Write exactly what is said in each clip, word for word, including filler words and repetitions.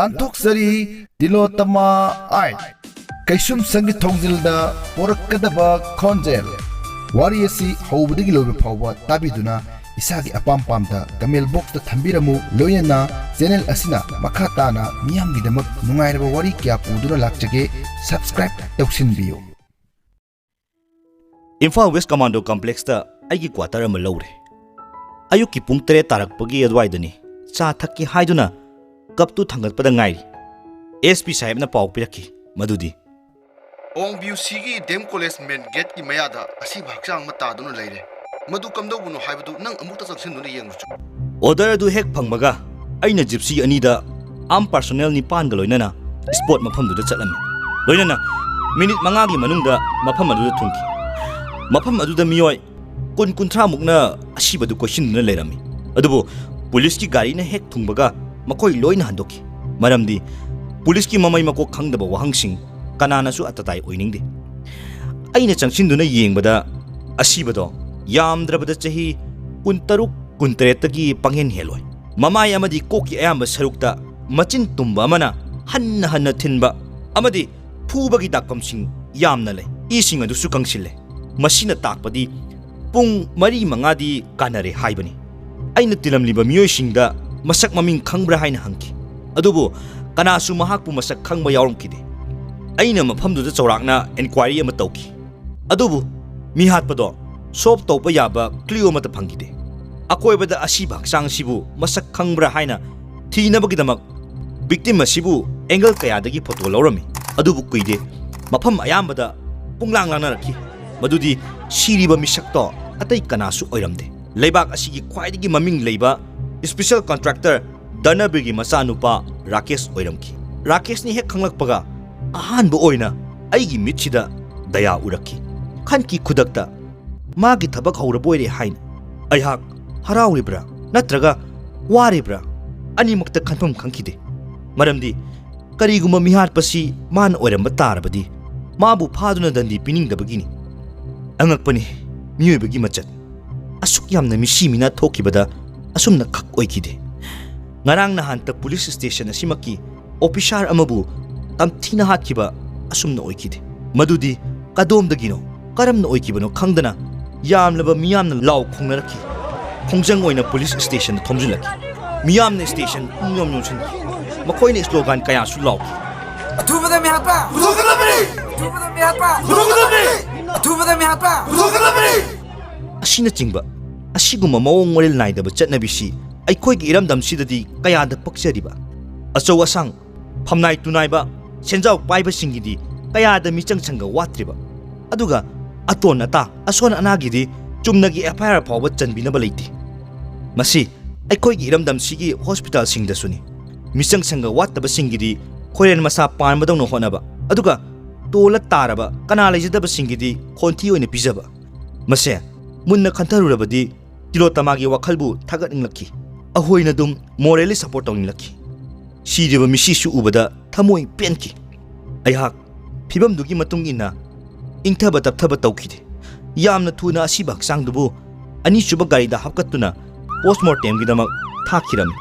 ꯇꯥꯟꯊꯣꯛꯆꯔꯤ ꯇꯤꯂꯣꯇꯃꯥ ꯑꯥꯏ꯫ ꯀꯩꯁꯨꯝꯁꯪꯒꯤ ꯊꯣꯡꯖꯤꯜꯗ ꯄꯣꯔꯛꯀꯗꯕ ꯈꯣꯟꯖꯦꯜ꯫ ꯋꯥꯔꯤ ꯑꯁꯤ ꯍꯧꯕꯗꯒꯤ ꯂꯣꯏꯕ ꯐꯥꯎꯕ ꯇꯥꯕꯤꯗꯨꯅ ꯏꯁꯥꯒꯤ ꯑꯄꯥꯝ ꯄꯥꯝꯗ comment boxꯇ ꯊꯝꯕꯤꯔꯝꯃꯨ꯫ ꯂꯣꯏꯅꯅ channel ꯑꯁꯤꯅ ꯃꯈꯥ ꯇꯥꯅ ꯃꯤꯌꯥꯝꯒꯤꯗꯃꯛ ꯅꯨꯡꯉꯥꯏꯔꯕ ꯋꯥꯔꯤ ꯀꯌꯥ ꯄꯨꯗꯨꯅ ꯂꯥꯛꯆꯒꯦ꯫ Subscribe ꯇꯧꯁꯤꯟꯕꯤꯌꯨ꯫ ꯏꯝꯐꯥꯜ West Commando Complexꯇ ꯑꯩꯒꯤ quarter ꯑꯃ ꯂꯧꯔꯦ꯫ ꯑꯌꯨꯛꯀꯤ ꯄꯨꯡ ꯇꯔꯦꯠ ꯇꯥꯔꯛꯄꯒꯤ ꯑꯗꯨꯋꯥꯏꯗꯅꯤ꯫ ꯆꯥ ꯊꯛꯀꯦ ꯍꯥꯏꯗꯨꯅ cupꯇꯨ ꯊꯥꯡꯒꯠꯄꯗ ꯉꯥꯏꯔꯤ꯫ SP ꯁꯥꯍꯦꯕꯅ ꯄꯥꯎ ꯄꯤꯔꯛꯈꯤ ꯃꯗꯨꯗꯤ, ꯑꯣꯡ ꯕ꯭ꯌꯨ ꯁꯤꯒꯤ DM College main gateꯀꯤ ꯃꯌꯥꯗ ꯑꯁꯤꯕ ꯍꯛꯆꯥꯡ ꯑꯃ ꯇꯥꯗꯨꯅ ꯂꯩꯔꯦ꯫ ꯃꯗꯨ ꯀꯝꯗꯧꯕꯅꯣ ꯍꯥꯏꯕꯗꯨ ꯅꯪ ꯑꯃꯨꯛꯇ ꯆꯪꯁꯤꯟꯗꯨꯅ ꯌꯦꯡꯂꯨꯆꯣ꯫ Order ꯑꯗꯨ ꯍꯦꯛ ꯐꯪꯕꯒ ꯑꯩꯅ Gypsy ꯑꯅꯤꯗ armed personnel ꯅꯤꯄꯥꯟꯒ ꯂꯣꯏꯅꯅ spot ꯃꯐꯝꯗꯨꯗ ꯆꯠꯂꯝꯃꯤ꯫ ꯂꯣꯏꯅꯅ minute ꯃꯉꯥꯒꯤ ꯃꯅꯨꯡꯗ ꯃꯐꯝ ꯑꯗꯨꯗ ꯊꯨꯡꯈꯤ꯫ ꯃꯐꯝ ꯑꯗꯨꯗ ꯃꯤꯑꯣꯏ ꯀꯨꯟ ꯀꯨꯟꯊ꯭ꯔꯥ ꯃꯨꯛꯅ ꯑꯁꯤꯕꯗꯨ ꯀꯣꯏꯁꯤꯟꯗꯨꯅ ꯂꯩꯔꯝꯃꯤ꯫ ꯑꯗꯨꯕꯨ ꯄꯨꯂꯤꯁꯀꯤ ꯒꯥꯔꯤꯅ ꯍꯦꯛ ꯊꯨꯡꯕꯒ ꯃꯈꯣꯏ ꯂꯣꯏꯅ ꯍꯟꯗꯣꯛꯈꯤ꯫ ꯃꯔꯝꯗꯤ ꯄꯨꯂꯤꯁꯀꯤ ꯃꯃꯩ ꯃꯀꯣꯛ ꯈꯪꯗꯕ ꯋꯥꯍꯪꯁꯤꯡ ꯀꯅꯥꯅꯁꯨ ꯑꯇꯇꯥꯏ ꯑꯣꯏꯅꯤꯡꯗꯦ꯫ ꯑꯩꯅ ꯆꯪꯁꯤꯟꯗꯨꯅ ꯌꯦꯡꯕꯗ ꯑꯁꯤꯕꯗꯣ ꯌꯥꯝꯗ꯭ꯔꯕꯗ ꯆꯍꯤ ꯀꯨꯟꯇꯔꯨꯛ ꯀꯨꯟꯇꯔꯦꯠꯇꯒꯤ ꯄꯪꯍꯦꯟ ꯍꯦꯜꯂꯣꯏ꯫ ꯃꯃꯥꯏ ꯑꯃꯗꯤ ꯀꯣꯛꯀꯤ ꯑꯌꯥꯝꯕ ꯁꯔꯨꯛꯇ ꯃꯆꯤꯟ ꯇꯨꯝꯕ ꯑꯃꯅ ꯍꯟꯅ ꯍꯟꯅ ꯊꯤꯟꯕ ꯑꯃꯗꯤ ꯐꯨꯕꯒꯤ ꯗꯥꯛꯐꯝꯁꯤꯡ ꯌꯥꯝꯅ ꯂꯩ꯫ ꯏꯁꯤꯡ ꯑꯗꯨꯁꯨ ꯀꯪꯁꯤꯜꯂꯦ꯫ ꯃꯁꯤꯅ ꯇꯥꯛꯄꯗꯤ ꯄꯨꯡ ꯃꯔꯤ ꯃꯉꯥꯗꯤ ꯀꯥꯟꯅꯔꯦ ꯍꯥꯏꯕꯅꯤ꯫ ꯑꯩꯅ ꯇꯤꯜꯂꯝꯂꯤꯕ ꯃꯤꯑꯣꯏꯁꯤꯡꯗ ꯃꯁꯛ ꯃꯃꯤꯡ ꯈꯪꯕ꯭ꯔꯥ ꯍꯥꯏꯅ ꯍꯪꯈꯤ꯫ ꯑꯗꯨꯕꯨ ꯀꯅꯥꯁꯨ ꯃꯍꯥꯛꯄꯨ ꯃꯁꯛ ꯈꯪꯕ ꯌꯥꯎꯔꯝꯈꯤꯗꯦ꯫ ꯑꯩꯅ ꯃꯐꯝꯗꯨꯗ ꯆꯥꯎꯔꯥꯛꯅ enquiry ꯑꯃ ꯇꯧꯈꯤ꯫ ꯑꯗꯨꯕꯨ ꯃꯤꯍꯥꯠꯄꯗꯣ solve ꯇꯧꯕ ꯌꯥꯕ clue ꯑꯃꯠꯇ ꯐꯪꯈꯤꯗꯦ꯫ ꯑꯀꯣꯏꯕꯗ ꯑꯁꯤꯕ ꯍꯛꯆꯥꯡ ꯑꯁꯤꯕꯨ ꯃꯁꯛ ꯈꯪꯕ꯭ꯔꯥ ꯍꯥꯏꯅ ꯊꯤꯅꯕꯒꯤꯗꯃꯛ victim ꯑꯁꯤꯕꯨ angle ꯀꯌꯥꯗꯒꯤ photo ꯂꯧꯔꯝꯃꯤ꯫ ꯑꯗꯨꯕꯨ ꯀꯨꯏꯗꯦ, ꯃꯐꯝ ꯑꯌꯥꯝꯕꯗ ꯄꯨꯡꯂꯥꯡ ꯂꯥꯡꯅꯔꯛꯈꯤ꯫ ꯃꯗꯨꯗꯤ ꯁꯤꯔꯤꯕ ꯃꯤꯁꯛꯇꯣ ꯑꯇꯩ ꯀꯅꯥꯁꯨ ꯑꯣꯏꯔꯝꯗꯦ꯫ ꯂꯩꯕꯥꯛ ꯑꯁꯤꯒꯤ ꯈ꯭ꯋꯥꯏꯗꯒꯤ ꯃꯃꯤꯡ ꯂꯩꯕ special contractor ꯙꯅꯕꯤꯔꯒꯤ ꯃꯆꯥꯅꯨꯄꯥ ꯔꯥꯀꯦꯁ ꯑꯣꯏꯔꯝꯈꯤ꯫ ꯔꯥꯀꯦꯁꯅꯤ ꯍꯦꯛ ꯈꯪꯂꯛꯄꯒ ꯑꯍꯥꯟꯕ ꯑꯣꯏꯅ ꯑꯩꯒꯤ ꯃꯤꯠꯁꯤꯗ ꯗꯌꯥ ꯎꯔꯛꯈꯤ꯫ ꯈꯟꯈꯤ ꯈꯨꯗꯛꯇ, ꯃꯥꯒꯤ ꯊꯕꯛ ꯍꯧꯔꯕꯣꯏꯔꯦ ꯍꯥꯏꯅ꯫ ꯑꯩꯍꯥꯛ ꯍꯔꯥꯎꯔꯤꯕ꯭ꯔꯥ ꯅꯠꯇ꯭ꯔꯒ ꯋꯥꯔꯤꯕ꯭ꯔꯥ, ꯑꯅꯤꯃꯛꯇ ꯈꯟꯐꯝ ꯈꯪꯈꯤꯗꯦ꯫ ꯃꯔꯝꯗꯤ ꯀꯔꯤꯒꯨꯝꯕ ꯃꯤꯍꯥꯠꯄꯁꯤ ꯃꯥꯅ ꯑꯣꯏꯔꯝꯕ ꯇꯥꯔꯕꯗꯤ ꯃꯥꯕꯨ ꯐꯥꯗꯨꯅ ꯗꯟꯗꯤ ꯄꯤꯅꯤꯡꯗꯕꯒꯤꯅꯤ꯫ ꯑꯉꯛꯄꯅꯤ ꯃꯤꯑꯣꯏꯕꯒꯤ ꯃꯆꯠ꯫ ꯑꯁꯨꯛ ꯌꯥꯝꯅ ꯃꯤꯁꯤ ꯃꯤꯅꯥ ꯊꯣꯛꯈꯤꯕꯗ ꯑꯁꯨꯝꯅ ꯈꯛ ꯑꯣꯏꯈꯤꯗꯦ꯫ ꯉꯔꯥꯡ ꯅꯍꯥꯟꯇ police station ꯑꯁꯤꯃꯛꯀꯤ ꯑꯣꯐꯤꯁꯥꯔ ꯑꯃꯕꯨ ꯇꯝꯊꯤꯅ ꯍꯥꯠꯈꯤꯕ ꯑꯁꯨꯝꯅ ꯑꯣꯏꯈꯤꯗꯦ꯫ ꯃꯗꯨꯗꯤ ꯀꯗꯣꯝꯗꯒꯤꯅꯣ, ꯀꯔꯝꯅ ꯑꯣꯏꯈꯤꯕꯅꯣ ꯈꯪꯗꯅ ꯌꯥꯝꯂꯕ ꯃꯤꯌꯥꯝꯅ ꯂꯥꯎ ꯈꯣꯡꯅꯔꯛꯈꯤ꯫ ꯈꯣꯡꯖꯪ ꯑꯣꯏꯅ ꯄꯨꯂꯤꯁ ꯁ꯭ꯇꯦꯁꯟꯗ ꯊꯣꯝꯖꯤꯜꯂꯛꯈꯤ꯫ ꯃꯤꯌꯥꯝꯅ ꯁ꯭ꯇꯦꯁꯟ ꯄꯨꯡ ꯌꯣꯝ ꯌꯣꯝꯁꯤꯟꯈꯤ꯫ ꯃꯈꯣꯏꯅ ꯁ꯭ꯂꯣꯒꯥꯟ ꯀꯌꯥꯁꯨ ꯂꯥꯎꯈꯤ꯫ ꯑꯊꯨꯕꯗ ꯃꯤꯍꯥꯠꯄ! ꯄꯨꯊꯣꯛꯀꯗꯕꯅꯤ! ꯑꯊꯨꯕꯗ ꯃꯤꯍꯥꯠꯄ! ꯄꯨꯊꯣꯛꯀꯗꯕꯅꯤ! ꯑꯊꯨꯕꯗ ꯃꯤꯍꯥꯠꯄ! ꯄꯨꯊꯣꯛꯀꯗꯕꯅꯤ! ꯑꯁꯤꯅꯆꯤꯡꯕ ꯑꯁꯤꯒꯨꯝꯕ ꯃꯑꯣꯡ ꯃꯔꯤꯜ ꯅꯥꯏꯗꯕ ꯆꯠꯅꯕꯤꯁꯤ ꯑꯩꯈꯣꯏꯒꯤ ꯏꯔꯝꯗꯝꯁꯤꯗꯗꯤ ꯀꯌꯥꯗ ꯄꯛꯆꯔꯤꯕ꯫ ꯑꯆꯧ ꯑꯁꯥꯡ, ꯐꯝꯅꯥꯏ ꯇꯨꯅꯥꯏꯕ, ꯁꯦꯟꯖꯥꯎ ꯄꯥꯏꯕꯁꯤꯡꯒꯤꯗꯤ ꯀꯌꯥꯗ ꯃꯤꯆꯪ ꯁꯪꯒ ꯋꯥꯠꯇ꯭ꯔꯤꯕ꯫ ꯑꯗꯨꯒ ꯑꯇꯣꯟ ꯑꯇꯥ, ꯑꯁꯣꯟ ꯑꯅꯥꯒꯤꯗꯤ ꯆꯨꯝꯅꯒꯤ ꯑꯦꯐ ꯑꯥꯏ ꯑꯥꯔ ꯐꯥꯎꯕ ꯆꯟꯕꯤꯅꯕ ꯂꯩꯇꯦ꯫ ꯃꯁꯤ ꯑꯩꯈꯣꯏꯒꯤ ꯏꯔꯝꯗꯝꯁꯤꯒꯤ ꯍꯣꯁꯄꯤꯇꯥꯜꯁꯤꯡꯗꯁꯨꯅꯤ꯫ ꯃꯤꯆꯪ ꯁꯪꯒ ꯋꯥꯠꯇꯕꯁꯤꯡꯒꯤꯗꯤ ꯈꯣꯏꯔꯦꯟ ꯃꯁꯥ ꯄꯥꯟꯕꯗꯧꯅ ꯍꯣꯠꯅꯕ, ꯑꯗꯨꯒ ꯇꯣꯜꯂ ꯇꯥꯔꯕ ꯀꯅꯥ ꯂꯩꯖꯗꯕꯁꯤꯡꯒꯤꯗꯤ ꯈꯣꯟꯊꯤ ꯑꯣꯏꯅ ꯄꯤꯖꯕ꯫ ꯃꯁꯦ ꯃꯨꯟꯅ ꯈꯟꯊꯔꯨꯔꯕꯗꯤ ꯇꯤꯂꯣꯇꯃꯥꯒꯤ ꯋꯥꯈꯜꯕꯨ ꯊꯥꯒꯠꯅꯤꯡꯂꯛꯈꯤ꯫ ꯑꯩꯈꯣꯏꯅ ꯑꯗꯨꯝ ꯃꯣꯔꯦꯜꯂꯤ ꯁꯄꯣꯔꯠ ꯇꯧꯅꯤꯡꯂꯛꯈꯤ꯫ ꯁꯤꯔꯤꯕ ꯃꯤꯁꯤꯁꯨ ꯎꯕꯗ ꯊꯃꯣꯏ ꯄꯦꯟꯈꯤ꯫ ꯑꯩꯍꯥꯛ ꯐꯤꯕꯝꯗꯨꯒꯤ ꯃꯇꯨꯡ ꯏꯟꯅ ꯏꯪꯊꯕ ꯇꯞꯊꯕ ꯇꯧꯈꯤꯗꯦ꯫ ꯌꯥꯝꯅ ꯊꯨꯅ ꯑꯁꯤꯕ ꯍꯛꯆꯥꯡꯗꯨꯕꯨ ꯑꯅꯤꯁꯨꯕ ꯒꯥꯔꯤꯗ ꯍꯥꯞꯀꯠꯇꯨꯅ ꯄꯣꯁꯃꯣꯔꯇꯦꯝꯒꯤꯗꯃꯛ ꯊꯥꯈꯤꯔꯝꯃꯤ꯫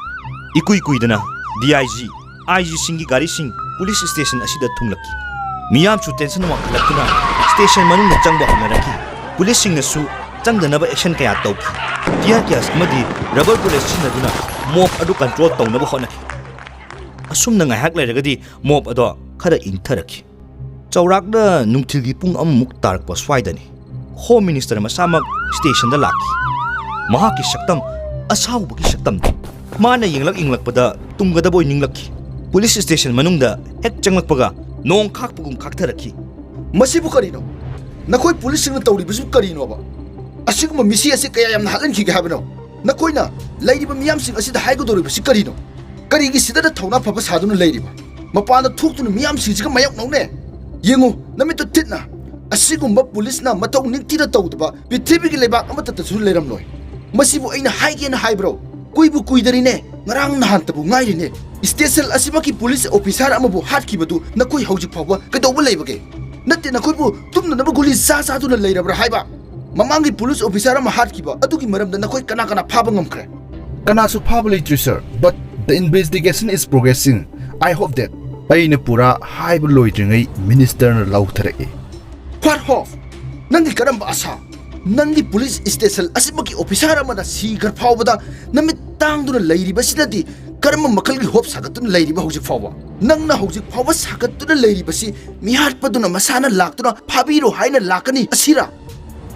ꯏꯀꯨꯏ ꯀꯨꯏꯗꯅ ꯗꯤ ꯑꯥꯏ ꯖꯤ, ꯑꯥꯏ ꯖꯤꯁꯤꯡꯒꯤ ꯒꯥꯔꯤꯁꯤꯡ ꯄꯨꯂꯤꯁ ꯁ꯭ꯇꯦꯁꯟ ꯑꯁꯤꯗ ꯊꯨꯡꯂꯛꯈꯤ꯫ ꯃꯤꯌꯥꯝꯁꯨ ꯇꯦꯟꯁꯟ ꯋꯥꯡꯈꯠꯂꯛꯇꯨꯅ ꯁ꯭ꯇꯦꯁꯟ ꯃꯅꯨꯡꯗ ꯆꯪꯕ ꯍꯧꯅꯔꯛꯈꯤ꯫ ꯄꯨꯂꯤꯁꯁꯤꯡꯅꯁꯨ ꯆꯪꯗꯅꯕ ꯑꯦꯛꯁꯟ ꯀꯌꯥ ꯇꯧꯈꯤ꯫ ꯇꯤꯌꯔ ꯒ꯭ꯌꯥꯁ ꯑꯃꯗꯤ ꯔꯕꯔ ꯕꯨꯂꯦꯠ ꯁꯤꯖꯤꯟꯅꯗꯨꯅ ꯃꯣꯕ ꯑꯗꯨ ꯀꯟꯇ꯭ꯔꯣꯜ ꯇꯧꯅꯕ ꯍꯣꯠꯅꯈꯤ꯫ ꯑꯁꯨꯝꯅ ꯉꯥꯏꯍꯥꯛ ꯂꯩꯔꯒꯗꯤ ꯃꯣꯕ ꯑꯗꯣ ꯈꯔ ꯏꯪꯊꯔꯛꯈꯤ꯫ ꯆꯥꯎꯔꯥꯛꯅ ꯅꯨꯡꯊꯤꯜꯒꯤ ꯄꯨꯡ ꯑꯃꯃꯨꯛ ꯇꯥꯔꯛꯄ ꯁ꯭ꯋꯥꯏꯗꯅꯤ꯫ ꯍꯣꯝ ꯃꯤꯅꯤꯁꯇꯔ ꯃꯁꯥꯃꯛ ꯁ꯭ꯇꯦꯁꯟꯗ ꯂꯥꯛꯈꯤ꯫ ꯃꯍꯥꯛꯀꯤ ꯁꯛꯇꯝ ꯑꯁꯥꯎꯕꯒꯤ ꯁꯛꯇꯝꯅꯤ꯫ ꯃꯥꯅ ꯌꯦꯡꯂꯛ ꯌꯦꯡꯂꯛꯄꯗ ꯇꯨꯝꯒꯗꯕ ꯑꯣꯏ ꯅꯤꯡꯂꯛꯈꯤ꯫ ꯄꯨꯂꯤꯁ ꯁ꯭ꯇꯦꯁꯟ ꯃꯅꯨꯡꯗ ꯍꯦꯛ ꯆꯪꯂꯛꯄꯒ ꯅꯣꯡ ꯈꯥꯛꯄꯒꯨꯝ ꯈꯥꯛꯊꯔꯛꯈꯤ꯫ "ꯃꯁꯤꯕꯨ ꯀꯔꯤꯅꯣ? ꯅꯈꯣꯏ ꯄꯨꯂꯤꯁꯁꯤꯡꯅ ꯇꯧꯔꯤꯕꯁꯤꯕꯨ ꯀꯔꯤꯅꯣꯕ? ꯑꯁꯤꯒꯨꯝꯕ ꯃꯤꯁꯤ ꯑꯁꯤ ꯀꯌꯥ ꯌꯥꯝꯅ ꯍꯥꯠꯍꯟꯈꯤꯒꯦ ꯍꯥꯏꯕꯅꯣ? ꯅꯈꯣꯏꯅ ꯂꯩꯔꯤꯕ ꯃꯤꯌꯥꯝꯁꯤꯡ ꯑꯁꯤꯗ ꯍꯥꯏꯒꯗꯧꯔꯤꯕꯁꯤ ꯀꯔꯤꯅꯣ? ꯀꯔꯤꯒꯤ ꯁꯤꯗꯅ ꯊꯧꯅꯥ ꯐꯕ ꯁꯥꯗꯨꯅ ꯂꯩꯔꯤꯕ? ꯃꯄꯥꯟꯗ ꯊꯣꯛꯇꯨꯅ ꯃꯤꯌꯥꯝꯁꯤꯡꯁꯤꯒ ꯃꯥꯌꯣꯛꯅꯧꯅꯦ꯫ ꯌꯦꯡꯉꯨ, ꯅꯃꯤꯠꯇꯨ ꯊꯤꯠꯅ꯫ ꯑꯁꯤꯒꯨꯝꯕ ꯄꯨꯂꯤꯁꯅ ꯃꯊꯧ ꯅꯤꯡꯊꯤꯅ ꯇꯧꯗꯕ ꯄ꯭ꯔꯤꯊꯤꯕꯤꯒꯤ ꯂꯩꯕꯥꯛ ꯑꯃꯠꯇꯗꯁꯨ ꯂꯩꯔꯝꯂꯣꯏ꯫ ꯃꯁꯤꯕꯨ ꯑꯩꯅ ꯍꯥꯏꯒꯦꯅ ꯍꯥꯏꯕ꯭ꯔꯣ? ꯀꯨꯏꯕꯨ ꯀꯨꯏꯗꯔꯤꯅꯦ, ꯉꯔꯥꯡ ꯅꯍꯥꯟꯇꯕꯨ ꯉꯥꯏꯔꯤꯅꯦ꯫ ꯁ꯭ꯇꯦꯁꯟ ꯑꯁꯤꯃꯛꯀꯤ ꯄꯨꯂꯤꯁ ꯑꯣꯐꯤꯁꯥꯔ ꯑꯃꯕꯨ ꯍꯥꯠꯈꯤꯕꯗꯨ ꯅꯈꯣꯏ ꯍꯧꯖꯤꯛ ꯐꯥꯎꯕ ꯀꯩꯗꯧꯕ ꯂꯩꯕꯒꯦ? ꯅꯠꯇꯦ, ꯅꯈꯣꯏꯕꯨ ꯇꯨꯝꯅꯅꯕ ꯒꯨꯂꯤ ꯆꯥ ꯆꯥꯗꯨꯅ ꯂꯩꯔꯕ꯭ꯔꯥ ꯍꯥꯏꯕ? ꯃꯃꯥꯡꯒꯤ ꯄꯨꯂꯤꯁ ꯑꯣꯐꯤꯁꯥꯔ ꯑꯃ ꯍꯥꯠꯈꯤꯕ ꯑꯗꯨꯒꯤ ꯃꯔꯝꯗ ꯅꯈꯣꯏ ꯀꯅꯥ ꯀꯅꯥ ꯐꯥꯕ ꯉꯝꯈ꯭ꯔꯦ?" "ꯀꯅꯥꯁꯨ ꯐꯥꯕ ꯂꯩꯇ꯭ꯔꯤ, sir, but the investigation is progressing꯫ I hope that ꯑꯩꯅ ꯄꯨꯔꯥ ꯍꯥꯏꯕ ꯂꯣꯏꯗ꯭ꯔꯤꯉꯩ ꯃꯤꯅꯤꯁꯇꯔꯅ ꯂꯥꯎꯊꯔꯛꯏ꯫ What hope? ꯅꯪꯒꯤ ꯀꯔꯝꯕ ꯑꯁꯥ? ꯅꯪꯒꯤ ꯄꯨꯂꯤꯁ ꯁ꯭ꯇꯦꯁꯟ ꯑꯁꯤꯃꯛꯀꯤ ꯑꯣꯐꯤꯁꯥꯔ ꯑꯃꯅ ꯁꯤꯈ꯭ꯔ ꯐꯥꯎꯕꯗ ꯅꯃꯤꯠ ꯇꯥꯡꯗꯨꯅ ꯂꯩꯔꯤꯕꯁꯤꯅꯗꯤ ꯀꯔꯝꯕ ꯃꯈꯜꯒꯤ ꯍꯣꯞ ꯁꯥꯒꯠꯇꯨꯅ ꯂꯩꯔꯤꯕ ꯍꯧꯖꯤꯛ ꯐꯥꯎꯕ? ꯅꯪꯅ ꯍꯧꯖꯤꯛ ꯐꯥꯎꯕ ꯁꯥꯒꯠꯇꯨꯅ ꯂꯩꯔꯤꯕꯁꯤ ꯃꯤꯍꯥꯠꯄꯗꯨꯅ ꯃꯁꯥꯅ ꯂꯥꯛꯇꯨꯅ ꯐꯥꯕꯤꯔꯣ ꯍꯥꯏꯅ ꯂꯥꯛꯀꯅꯤ ꯑꯁꯤꯔꯥ?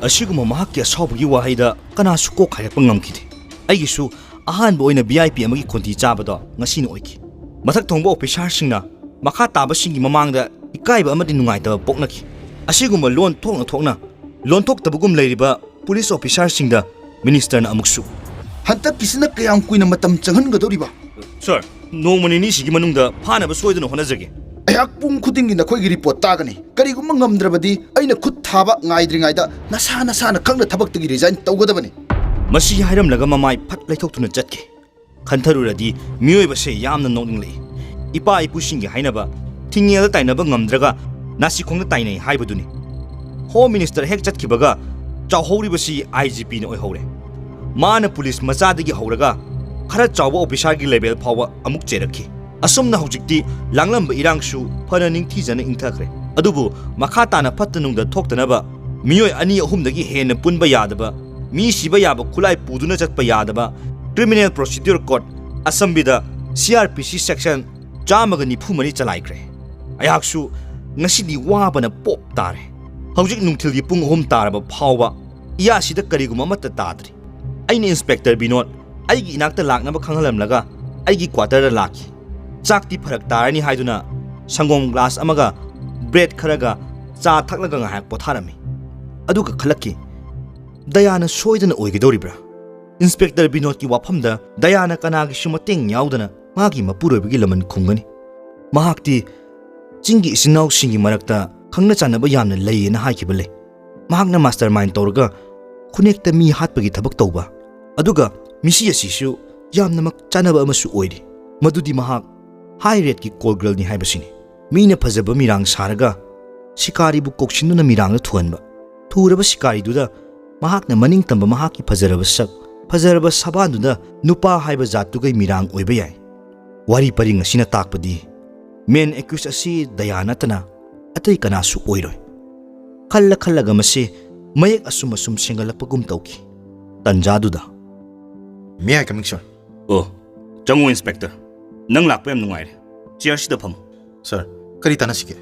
ꯑꯁꯤꯒꯨꯝꯕ ꯃꯍꯥꯛꯀꯤ ꯑꯁꯥꯎꯕꯒꯤ ꯋꯥꯍꯩꯗ ꯀꯅꯥꯁꯨ ꯀꯣꯛ ꯍꯥꯏꯔꯛꯄ ꯉꯝꯈꯤꯗꯦ꯫ ꯑꯩꯒꯤꯁꯨ ꯑꯍꯥꯟꯕ ꯑꯣꯏꯅ ꯚꯤ ꯑꯥꯏ ꯄꯤ ꯑꯃꯒꯤ ꯈꯣꯟꯊꯤ ꯆꯥꯕꯗꯣ ꯉꯁꯤꯅ ꯑꯣꯏꯈꯤ꯫ ꯃꯊꯛ ꯊꯣꯡꯕ ꯑꯣꯐꯤꯁꯥꯔꯁꯤꯡꯅ ꯃꯈꯥ ꯇꯥꯕꯁꯤꯡꯒꯤ ꯃꯃꯥꯡꯗ ꯏꯀꯥꯏꯕ ꯑꯃꯗꯤ ꯅꯨꯡꯉꯥꯏꯇꯕ ꯄꯣꯛꯅꯈꯤ꯫ ꯑꯁꯤꯒꯨꯝꯕ ꯂꯣꯟ ꯊꯣꯛꯅ ꯊꯣꯛꯅ ꯂꯣꯟꯊꯣꯛꯇꯕꯒꯨꯝ ꯂꯩꯔꯤꯕ ꯄꯨꯂꯤꯁ ꯑꯣꯐꯤꯁꯥꯔꯁꯤꯡꯗ ꯃꯤꯅꯤꯁꯇꯔꯅ ꯑꯃꯨꯛꯁꯨ, "ꯍꯟꯗꯛꯀꯤꯁꯤꯅ ꯀꯌꯥꯝ ꯀꯨꯏꯅ ꯃꯇꯝ ꯆꯪꯍꯟꯒꯗꯧꯔꯤꯕ?" "ꯁꯥꯔ, ꯅꯣꯡꯃ ꯅꯤꯅꯤꯁꯤꯒꯤ ꯃꯅꯨꯡꯗ ꯐꯥꯅꯕ ꯁꯣꯏꯗꯅ ꯍꯣꯠꯅꯖꯒꯦ꯫" "ꯑꯩꯍꯥꯛ ꯄꯨꯡ ꯈꯨꯗꯤꯡꯒꯤ ꯅꯈꯣꯏꯒꯤ ꯔꯤꯄꯣꯔꯠ ꯇꯥꯒꯅꯤ꯫ ꯀꯔꯤꯒꯨꯝꯕ ꯉꯝꯗ꯭ꯔꯕꯗꯤ ꯑꯩꯅ ꯈꯨꯠ ꯊꯥꯕ ꯉꯥꯏꯗ꯭ꯔꯤꯉꯩꯗ ꯅꯁꯥ ꯅꯁꯥꯅ ꯈꯪꯅ ꯊꯕꯛꯇꯒꯤ ꯔꯤꯖꯥꯏꯟ ꯇꯧꯒꯗꯕꯅꯤ꯫" ꯃꯁꯤ ꯍꯥꯏꯔꯝꯂꯒ ꯃꯃꯥꯏ ꯐꯠ ꯂꯩꯊꯣꯛꯇꯨꯅ ꯆꯠꯈꯤ꯫ ꯈꯟꯊꯔꯨꯔꯗꯤ ꯃꯤꯑꯣꯏꯕꯁꯦ ꯌꯥꯝꯅ ꯅꯣꯛꯅꯤꯡꯂꯛꯏ꯫ ꯏꯄꯥ ꯏꯄꯨꯁꯤꯡꯒꯤ ꯍꯥꯏꯅꯕ, "ꯊꯤꯡꯉꯦꯜꯗ ꯇꯥꯏꯅꯕ ꯉꯝꯗ꯭ꯔꯒ ꯅꯥꯁꯤꯈꯣꯡꯗ ꯇꯥꯏꯅꯩ" ꯍꯥꯏꯕꯗꯨꯅꯤ꯫ ꯍꯣꯝ ꯃꯤꯅꯤꯁꯇꯔ ꯍꯦꯛ ꯆꯠꯈꯤꯕꯒ ꯆꯥꯎꯍꯧꯔꯤꯕꯁꯤ ꯑꯥꯏ ꯖꯤ ꯄꯤꯅ ꯑꯣꯏꯍꯧꯔꯦ꯫ ꯃꯥꯅ ꯄꯨꯂꯤꯁ ꯃꯆꯥꯗꯒꯤ ꯍꯧꯔꯒ ꯈꯔ ꯆꯥꯎꯕ ꯑꯣꯐꯤꯁꯥꯔꯒꯤ ꯂꯦꯚꯦꯜ ꯐꯥꯎꯕ ꯑꯃꯨꯛ ꯆꯦꯔꯛꯈꯤ꯫ ꯑꯁꯨꯝꯅ ꯍꯧꯖꯤꯛꯇꯤ ꯂꯥꯡꯂꯝꯕ ꯏꯔꯥꯡꯁꯨ ꯐꯅ ꯅꯤꯡꯊꯤꯖꯅ ꯏꯪꯊꯈ꯭ꯔꯦ꯫ ꯑꯗꯨꯕꯨ ꯃꯈꯥ ꯇꯥꯅ ꯐꯠꯇ ꯅꯨꯡꯗ ꯊꯣꯛꯇꯅꯕ ꯃꯤꯑꯣꯏ ꯑꯅꯤ ꯑꯍꯨꯝꯗꯒꯤ ꯍꯦꯟꯅ ꯄꯨꯟꯕ ꯌꯥꯗꯕ, ꯃꯤ ꯁꯤꯕ ꯌꯥꯕ ꯈꯨꯠꯂꯥꯏ ꯄꯨꯗꯨꯅ ꯆꯠꯄ ꯌꯥꯗꯕ, criminal ꯄ꯭ꯔꯣꯁꯤꯗ꯭ꯌꯨꯔ code, ꯑꯁꯝꯕꯤꯗ C R P ꯁꯤ ꯁꯦꯛꯁꯟ ꯆꯥꯝꯃꯒ ꯅꯤꯐꯨ ꯃꯔꯤ ꯆꯂꯥꯏꯈ꯭ꯔꯦ꯫ ꯑꯩꯍꯥꯛꯁꯨ ꯉꯁꯤꯗꯤ ꯋꯥꯕꯅ ꯄꯣꯞ ꯇꯥꯔꯦ꯫ ꯍꯧꯖꯤꯛ ꯅꯨꯡꯊꯤꯜꯒꯤ ꯄꯨꯡ ꯑꯍꯨꯝ ꯇꯥꯔꯕ ꯐꯥꯎꯕ ꯏꯌꯥꯁꯤꯗ ꯀꯔꯤꯒꯨꯝꯕ ꯑꯃꯠꯇ ꯇꯥꯗ꯭ꯔꯤ꯫ ꯑꯩꯅ ꯏꯟꯁꯄꯦꯛꯇꯔ ꯕꯤꯅꯣꯗ ꯑꯩꯒꯤ ꯏꯅꯥꯛꯇ ꯂꯥꯛꯅꯕ ꯈꯪꯍꯜꯂꯝꯂꯒ ꯑꯩꯒꯤ ꯀ꯭ꯋꯥꯇꯔꯗ ꯂꯥꯛꯈꯤ꯫ ꯆꯥꯛꯇꯤ ꯐꯔꯛ ꯇꯥꯔꯅꯤ ꯍꯥꯏꯗꯨꯅ ꯁꯪꯒꯣꯝ ꯒ꯭ꯂꯥꯁ ꯑꯃꯒ ꯕ꯭ꯔꯦꯗ ꯈꯔꯒ ꯆꯥ ꯊꯛꯂꯒ ꯉꯥꯏꯍꯥꯛ ꯄꯣꯊꯥꯔꯝꯃꯤ꯫ ꯑꯗꯨꯒ ꯈꯜꯂꯛꯈꯤ, "ꯗꯌꯥꯅ ꯁꯣꯏꯗꯅ ꯑꯣꯏꯒꯗꯧꯔꯤꯕ꯭ꯔꯥ?" ꯏꯟꯁꯄꯦꯛꯇꯔ ꯕꯤꯅꯣꯗꯀꯤ ꯋꯥꯐꯝꯗ ꯗꯌꯥꯅ ꯀꯅꯥꯒꯤꯁꯨ ꯃꯇꯦꯡ ꯌꯥꯎꯗꯅ ꯃꯥꯒꯤ ꯃꯄꯨꯔꯣꯏꯕꯒꯤ ꯂꯃꯟ ꯈꯨꯝꯒꯅꯤ꯫ ꯃꯍꯥꯛꯇꯤ ꯆꯤꯡꯒꯤ ꯏꯆꯤꯟ ꯏꯅꯥꯎꯁꯤꯡꯒꯤ ꯃꯔꯛꯇ ꯈꯪꯅ ꯆꯥꯟꯅꯕ ꯌꯥꯝꯅ ꯂꯩꯌꯦꯅ ꯍꯥꯏꯈꯤꯕ ꯂꯩ꯫ ꯃꯍꯥꯛꯅ ꯃꯥꯁꯇꯔ ꯃꯥꯏꯟ ꯇꯧꯔꯒ ꯈꯨꯅꯦꯛꯇ ꯃꯤ ꯍꯥꯠꯄꯒꯤ ꯊꯕꯛ ꯇꯧꯕ, ꯑꯗꯨꯒ ꯃꯤꯁꯤ ꯑꯁꯤꯁꯨ ꯌꯥꯝꯅꯃꯛ ꯆꯥꯟꯅꯕ ꯑꯃꯁꯨ ꯑꯣꯏꯔꯤ꯫ ꯃꯗꯨꯗꯤ ꯃꯍꯥꯛ ꯍꯥꯏ ꯔꯦꯠꯀꯤ ꯀꯣꯜ ꯒꯔꯜꯅꯤ ꯍꯥꯏꯕꯁꯤꯅꯤ꯫ ꯃꯤꯅ ꯐꯖꯕ ꯃꯤꯔꯥꯡ ꯁꯥꯔꯒ ꯁꯤꯀꯥꯔꯤꯕꯨ ꯀꯧꯁꯤꯟꯗꯨꯅ ꯃꯤꯔꯥꯡꯗ ꯊꯨꯍꯟꯕ꯫ ꯊꯨꯔꯕ ꯁꯤꯀꯥꯔꯤꯗꯨꯗ ꯃꯍꯥꯛꯅ ꯃꯅꯤꯡ ꯇꯝꯕ ꯃꯍꯥꯛꯀꯤ ꯐꯖꯔꯕ ꯁꯛ, ꯐꯖꯔꯕ ꯁꯕꯥꯟꯗꯨꯗ ꯅꯨꯄꯥ ꯍꯥꯏꯕ ꯖꯥꯠꯇꯨꯒꯩ ꯃꯤꯔꯥꯡ ꯑꯣꯏꯕ ꯌꯥꯏ꯫ ꯋꯥꯔꯤ ꯄꯔꯤꯡ ꯑꯁꯤꯅ ꯇꯥꯛꯄꯗꯤ main accused ꯑꯁꯤ ꯗꯌꯥ ꯅꯠꯇꯅ ꯑꯇꯩ ꯀꯅꯥꯁꯨ ꯑꯣꯏꯔꯣꯏ꯫ ꯈꯜꯂ ꯈꯜꯂꯒ ꯃꯁꯤ ꯃꯌꯦꯛ ꯑꯁꯨꯝ ꯑꯁꯨꯝ ꯁꯦꯡꯒꯠꯂꯛꯄꯒꯨꯝ ꯇꯧꯈꯤ꯫ ꯇꯟꯖꯥꯗꯨꯗ, "May I coming, sir?" "ꯑꯣ, ꯆꯪꯉꯣ, Inspector꯫ ꯅꯪ ꯂꯥꯛꯄ ꯌꯥꯝ ꯅꯨꯡꯉꯥꯏꯔꯦ꯫ Chair ꯁꯤꯗ ꯐꯝꯃꯨ꯫" "Sir, ꯀꯔꯤ ꯇꯥꯟꯅꯁꯤꯒꯦ?"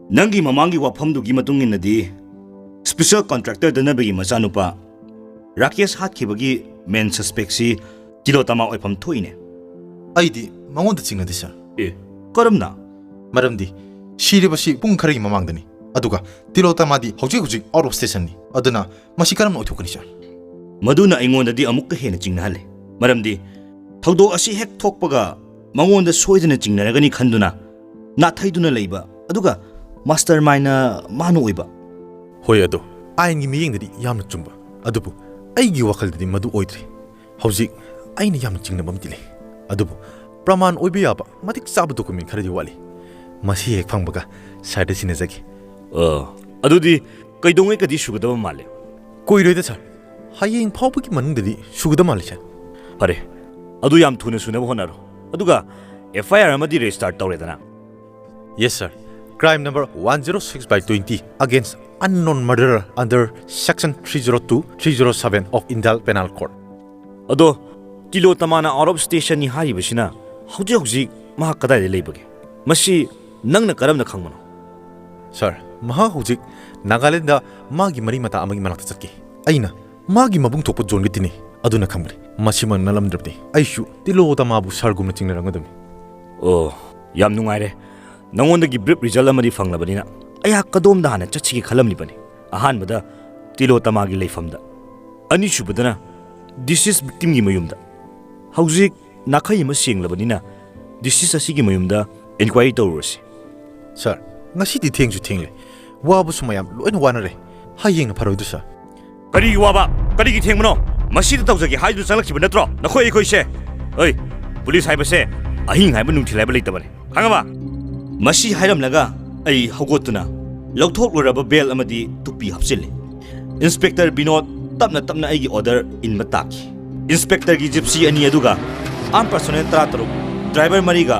"ꯅꯪꯒꯤ ꯃꯃꯥꯡꯒꯤ ꯋꯥꯐꯝꯗꯨꯒꯤ ꯃꯇꯨꯡ ꯏꯟꯅꯗꯤ, special contractor ꯗꯅꯕꯒꯤ ꯃꯆꯥꯅꯨꯄꯥ ꯔꯥꯀꯦꯁ ꯍꯥꯠꯈꯤꯕꯒꯤ main suspect ꯁꯤ ꯇꯤꯂꯣꯇꯃꯥ ꯑꯣꯏꯐꯝ ꯊꯣꯛꯏꯅꯦ꯫" "ꯑꯩꯗꯤ ꯃꯉꯣꯟꯗ ꯆꯤꯡꯅꯗꯦ, sir꯫" "ꯑꯦ, ꯀꯔꯝꯅ?" "ꯃꯔꯝꯗꯤ ꯁꯤꯔꯤꯕꯁꯤ ꯄꯨꯡ ꯈꯔꯒꯤ ꯃꯃꯥꯡꯗꯅꯤ, ꯑꯗꯨꯒ ꯇꯤꯂꯣꯇꯃꯥꯗꯤ ꯍꯧꯖꯤꯛ ꯍꯧꯖꯤꯛ out of station ꯅꯤ꯫ ꯑꯗꯨꯅ ꯃꯁꯤ ꯀꯔꯝꯅ ꯑꯣꯏꯊꯣꯛꯀꯅꯤ, sir?" "ꯃꯗꯨꯅ ꯑꯩꯉꯣꯟꯗꯗꯤ ꯑꯃꯨꯛꯀ ꯍꯦꯟꯅ ꯆꯤꯡꯅꯍꯜꯂꯦ꯫ ꯃꯔꯝꯗꯤ ꯊꯧꯗꯣꯛ ꯑꯁꯤ ꯍꯦꯛ ꯊꯣꯛꯄꯒ ꯃꯉꯣꯟꯗ ꯁꯣꯏꯗꯅ ꯆꯤꯡꯅꯔꯒꯅꯤ ꯈꯟꯗꯨꯅ ꯅꯥꯊꯩꯗꯨꯅ ꯂꯩꯕ, ꯑꯗꯨꯒ mastermind ꯅ ꯃꯥꯅ ꯑꯣꯏꯕ꯫" "ꯍꯣꯏ, ꯑꯗꯣ ꯑꯥꯏꯟꯒꯤ ꯃꯤꯠꯌꯦꯡꯗꯗꯤ ꯌꯥꯝꯅ ꯆꯨꯝꯕ, ꯑꯗꯨꯕꯨ ꯑꯩꯒꯤ ꯋꯥꯈꯜꯗꯗꯤ ꯃꯗꯨ ꯑꯣꯏꯗ꯭ꯔꯦ꯫ ꯍꯧꯖꯤꯛ ꯑꯩꯅ ꯌꯥꯝꯅ ꯆꯤꯡꯅꯕ ꯑꯃꯗꯤ ꯂꯩ, ꯑꯗꯨꯕꯨ ꯄ꯭ꯔꯃꯥꯟ ꯑꯣꯏꯕ ꯌꯥꯕ ꯃꯇꯤꯛ ꯆꯥꯕ document ꯈꯔꯗꯤ ꯋꯥꯠꯂꯤ꯫ ꯃꯁꯤ ꯍꯦꯛ ꯐꯪꯕꯒ sir ꯗ ꯁꯤꯟꯅꯖꯒꯦ꯫" "ꯑ, ꯑꯗꯨꯗꯤ ꯀꯩꯗꯧꯉꯩꯀꯗꯤ ꯁꯨꯒꯗꯕ ꯃꯥꯜꯂꯦ?" "ꯀꯨꯏꯔꯣꯏꯗ, sir꯫ ꯍꯌꯦꯡ ꯐꯥꯎꯕꯒꯤ ꯃꯅꯨꯡꯗꯗꯤ ꯁꯨꯒꯗꯕ ꯃꯥꯜꯂꯤ, sir꯫" "ꯐꯔꯦ, ꯑꯗꯨ ꯌꯥꯝ ꯊꯨꯅ ꯁꯨꯅꯕ ꯍꯣꯠꯅꯔꯣ꯫ ꯑꯗꯨꯒ F I R ꯑꯃꯗꯤ register ꯇꯧꯔꯦꯗꯅ?" "Yes, sir꯫ Crime number one zero six by twenty against unknown murderer under section three zero two, three zero seven of Indian Penal Code꯫" "ꯑꯗꯣ, ꯇꯤꯂꯣꯇꯃꯥꯅ out of station ꯅꯤ ꯍꯥꯏꯔꯤꯕꯁꯤꯅ ꯍꯧꯖꯤꯛ ꯍꯧꯖꯤꯛ ꯃꯍꯥꯛ ꯀꯗꯥꯏꯗ ꯂꯩꯕꯒꯦ? ꯃꯁꯤ ꯅꯪꯅ ꯀꯔꯝꯅ ꯈꯪꯕꯅꯣ?" "Sir, ꯃꯍꯥꯛ ꯍꯧꯖꯤꯛ ꯅꯥꯒꯥꯂꯦꯟꯗ ꯃꯥꯒꯤ ꯃꯔꯤ ꯃꯇꯥ ꯑꯃꯒꯤ ꯃꯅꯥꯛꯇ ꯆꯠꯈꯤ꯫ ꯑꯩꯅ ꯃꯥꯒꯤ ꯃꯕꯨꯡ ꯊꯣꯛꯄ ꯖꯣꯟꯒ ꯇꯤꯟꯅꯩ, ꯑꯗꯨꯅ ꯈꯪꯕꯅꯤ꯫ ꯃꯁꯤꯃꯛ ꯅꯠꯂꯝꯗ꯭ꯔꯕꯗꯤ ꯑꯩꯁꯨ ꯇꯤꯂꯣꯇꯃꯥꯕꯨ sir ꯒꯨꯝꯅ ꯆꯤꯡꯅꯔꯝꯒꯗꯕꯅꯤ꯫" "ꯑꯣ, ꯌꯥꯝ ꯅꯨꯡꯉꯥꯏꯔꯦ꯫ ꯅꯉꯣꯟꯗꯒꯤ brief result ꯑꯃꯗꯤ ꯐꯪꯂꯕꯅꯤꯅ ꯑꯩꯍꯥꯛ ꯀꯗꯣꯝꯗ ꯍꯥꯟꯅ ꯆꯠꯁꯤꯒꯦ ꯈꯜꯂꯝꯂꯤꯕꯅꯤ꯫ ꯑꯍꯥꯟꯕꯗ ꯇꯤꯂꯣꯇꯃꯥꯒꯤ ꯂꯩꯐꯝꯗ, ꯑꯅꯤꯁꯨꯕꯗꯅ deceased victim ꯒꯤ ꯃꯌꯨꯝꯗ꯫ ꯍꯧꯖꯤꯛ ꯅꯥꯈꯩ ꯑꯃ ꯁꯦꯡꯂꯕꯅꯤꯅ deceased ꯑꯁꯤꯒꯤ ꯃꯌꯨꯝꯗ inquiry ꯇꯧꯔꯨꯔꯁꯤ꯫" "Sir, ꯉꯁꯤꯗꯤ ꯊꯦꯡꯁꯨ ꯊꯦꯡꯂꯦ꯫ ꯋꯥꯕꯁꯨ ꯃꯌꯥꯝ ꯂꯣꯏꯅ ꯋꯥꯅꯔꯦ꯫ ꯍꯌꯦꯡꯅ ꯐꯔꯣꯏꯗ꯭ꯔꯣ, sir?" "ꯀꯔꯤꯒꯤ ꯋꯥꯕ? ꯀꯔꯤꯒꯤ ꯊꯦꯡꯕꯅꯣ? ꯃꯁꯤꯗ ꯇꯧꯖꯒꯦ ꯍꯥꯏꯗꯨꯅ ꯆꯪꯂꯛꯈꯤꯕ ꯅꯠꯇ꯭ꯔꯣ ꯅꯈꯣꯏ ꯑꯩꯈꯣꯏꯁꯦ? ꯑꯩ, ꯄꯨꯂꯤꯁ ꯍꯥꯏꯕꯁꯦ ꯑꯍꯤꯡ ꯍꯥꯏꯕ ꯅꯨꯡꯊꯤꯜ ꯍꯥꯏꯕ ꯂꯩꯇꯕꯅꯦ, ꯈꯪꯉꯕ?" ꯃꯁꯤ ꯍꯥꯏꯔꯝꯂꯒ ꯑꯩ ꯍꯧꯒꯠꯇꯨꯅ ꯂꯧꯊꯣꯛꯂꯨꯔꯕ belt ꯑꯃꯗꯤ ꯇꯨꯄꯤ ꯍꯥꯞꯆꯤꯜꯂꯤ꯫ Inspector ꯕꯤꯅꯣꯗ ꯇꯞꯅ ꯇꯞꯅ ꯑꯩꯒꯤ order ꯏꯟꯕ ꯇꯥꯈꯤ꯫ Inspector ꯒꯤ Gypsy ꯑꯅꯤ ꯑꯗꯨꯒ armed personnel ꯇꯔꯥꯇꯔꯨꯛ ꯗ꯭ꯔꯥꯏꯚꯔ ꯃꯔꯤꯒ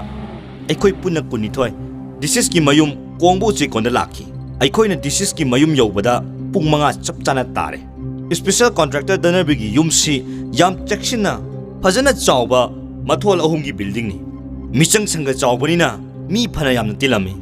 ꯑꯩꯈꯣꯏ ꯄꯨꯟꯅ ꯀꯨꯟꯅꯤꯊꯣꯏ ꯗꯤꯁꯤꯁꯀꯤ ꯃꯌꯨꯝ ꯀꯣꯡꯕꯨ ꯎꯆꯦꯛꯀꯣꯟꯗ ꯂꯥꯛꯈꯤ꯫ ꯑꯩꯈꯣꯏꯅ ꯗꯤꯁꯤꯁꯀꯤ ꯃꯌꯨꯝ ꯌꯧꯕꯗ ꯄꯨꯡ ꯃꯉꯥ ꯆꯞ ꯆꯥꯅ ꯇꯥꯔꯦ꯫ ꯏꯁꯄꯤꯁꯦꯜ ꯀꯣꯟꯇ꯭ꯔꯦꯛꯇꯔ ꯙꯅꯕꯤꯔꯒꯤ ꯌꯨꯝꯁꯤ ꯌꯥꯝ ꯆꯦꯛꯁꯤꯟꯅ, ꯐꯖꯅ ꯆꯥꯎꯕ ꯃꯊꯣꯜ ꯑꯍꯨꯝꯒꯤ ꯕꯤꯜꯗꯤꯡꯅꯤ꯫ ꯃꯤꯆꯪ ꯁꯪꯒ ꯆꯥꯎꯕꯅꯤꯅ ꯃꯤ ꯐꯅ ꯌꯥꯝꯅ ꯇꯤꯜꯂꯝꯃꯤ꯫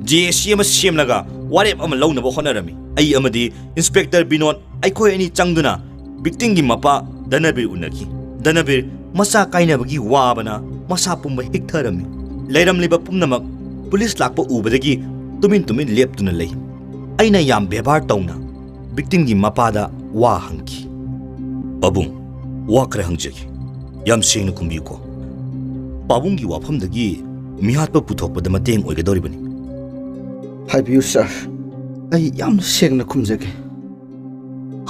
ꯖꯦ ꯑꯦ ꯁꯤ ꯑꯃ ꯁꯦꯝꯂꯒ ꯋꯥꯔꯦꯞ ꯑꯃ ꯂꯧꯅꯕ ꯍꯣꯠꯅꯔꯝꯃꯤ꯫ ꯑꯩ ꯑꯃꯗꯤ ꯏꯟꯁꯄꯦꯛꯇꯔ ꯕꯤꯅꯣꯗ, ꯑꯩꯈꯣꯏ ꯑꯅꯤ ꯆꯪꯗꯨꯅ ꯚꯤꯛꯇꯤꯝꯒꯤ ꯃꯄꯥ ꯙꯅꯕꯤꯔ ꯎꯅꯈꯤ꯫ ꯙꯅꯕꯤꯔ ꯃꯆꯥ ꯀꯥꯏꯅꯕꯒꯤ ꯋꯥꯕꯅ ꯃꯁꯥ ꯄꯨꯝꯕ ꯍꯤꯛꯊꯔꯝꯃꯤ꯫ ꯂꯩꯔꯝꯂꯤꯕ ꯄꯨꯝꯅꯃꯛ ꯄꯨꯂꯤꯁ ꯂꯥꯛꯄ ꯎꯕꯗꯒꯤ ꯇꯨꯃꯤꯟ ꯇꯨꯃꯤꯟ ꯂꯦꯞꯇꯨꯅ ꯂꯩ꯫ ꯑꯩꯅ ꯌꯥꯝ ꯕꯦꯕꯥꯔ ꯇꯧꯅ ꯚꯤꯛꯇꯤꯝꯒꯤ ꯃꯄꯥꯗ ꯋꯥ ꯍꯪꯈꯤ꯫ "ꯄꯥꯕꯨꯡ, ꯋꯥ ꯈꯔ ꯍꯪꯖꯒꯦ꯫ ꯌꯥꯝ ꯁꯦꯡꯅ ꯈꯨꯝꯕꯤꯌꯨꯀꯣ꯫ ꯄꯥꯕꯨꯡꯒꯤ ꯋꯥꯐꯝꯗꯒꯤ ꯃꯤꯍꯥꯠꯄ ꯄꯨꯊꯣꯛꯄꯗ ꯃꯇꯦꯡ ꯑꯣꯏꯒꯗꯧꯔꯤꯕꯅꯤ꯫" "ꯍꯥꯏꯕꯤꯌꯨ ꯁꯥꯔ, ꯑꯩ ꯌꯥꯝꯅ ꯁꯦꯡꯅ ꯈꯨꯝꯖꯒꯦ꯫"